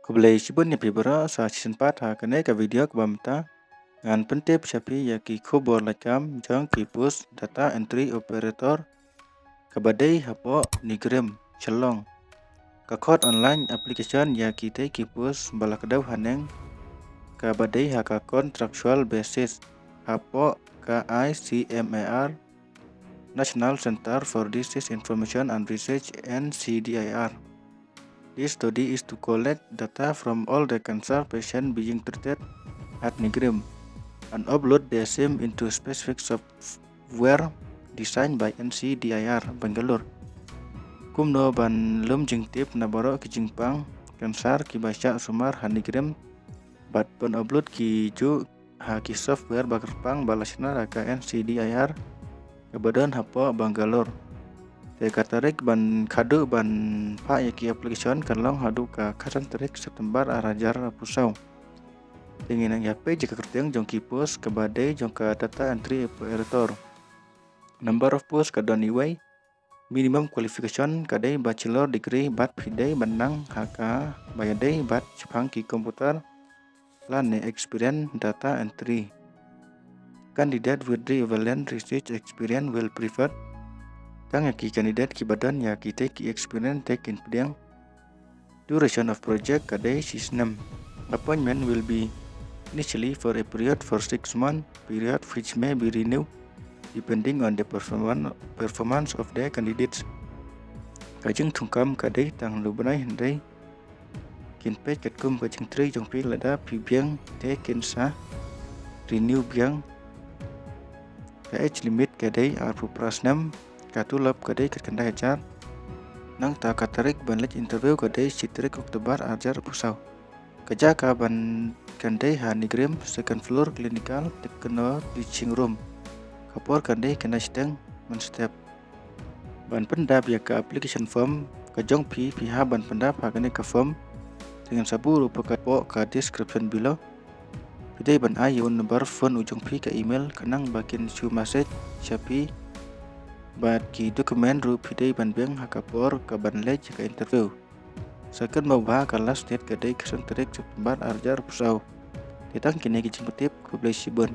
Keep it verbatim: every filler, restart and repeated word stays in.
Khublei shibun ïa phi baroh, sa shisien pat ha kane ka video kaba mynta ngan pyntip sha phi ïa ki khubor lad kam jong ki post data entry operator kaba dei hapoh NEIGRIHMS Shillong. Ka khot online application ïa kitei ki post ba la kdew haneng kaba dei ha ka contractual basis hapoh ka I C M A R, National Center for Disease Information and Research, N C D I R. This study is to collect data from all the cancer patients being treated at NEIGRIHMS and upload their SIM into specific software designed by N C D I R Bangalore. Kumno ban lum jingtip na baroh ki jingpang cancer kiba shah sumar ha NEIGRIHMS bad ban upload ki juh ha ki software ba kyrpang ba la shna da ka N C D I R kaba don hapoh Bangalore. Te ka tarik ban khadduh ban phah ïa ki application kan long haduh ka khatsan tarik September ar hajar arphew saw. Te ngin nang ïa peit ïa ka kyrteng jong ki post kaba dei jong ka data entry operator. Number of post ka don iwei. Minimum qualification ka dei bachelor degree bad phi dei ban nang ha kaba ïadei bad shaphang ki computer lane experience data entry. Candidate with relevant research experience will preferred. Tang ïa ki candidate kiba don ïa kitei ki experience te kin pdiang. Duration of project ka dei shi snem. Appointment will be initially for a period for six months, period which may be renewed depending on the performan-, performance of the candidates. Ka jingthungkam ka dei tang hynriew bnai, hynrei kin peit katkum ka jingtrei jong phi, lada phi biang te kin sa renew biang. Ka age limit ka dei arphew phra snem, ka tulop ka dei khatkhyndai hajar. Nangta ka tarik ban leit interview ka dei shi tarik October ar hajar arphew saw. Ka jaka ban kan dei ha NEIGRIHMS second floor clinical techno teaching room. Ka por kan dei khyndai shiteng mynstep. Ban pyndap ïa ka application form ka jong phi, phi hap ban pyndap ha kane ka form. Te ngan sa buh ruh hapoh ka description below. Phi dei ban ai ïa u number phone u jong phi, ka email, khnang ba kin shu message sha phi. Bad ki document ruh phi dei ban biang ha ka por ka ban leit ïa ka interview. Sa kynmaw ba ka last date ka dei khatkhyndai tarik September ar hajar arphew saw. Te tang kine ki jingpyntip, khublei shibun.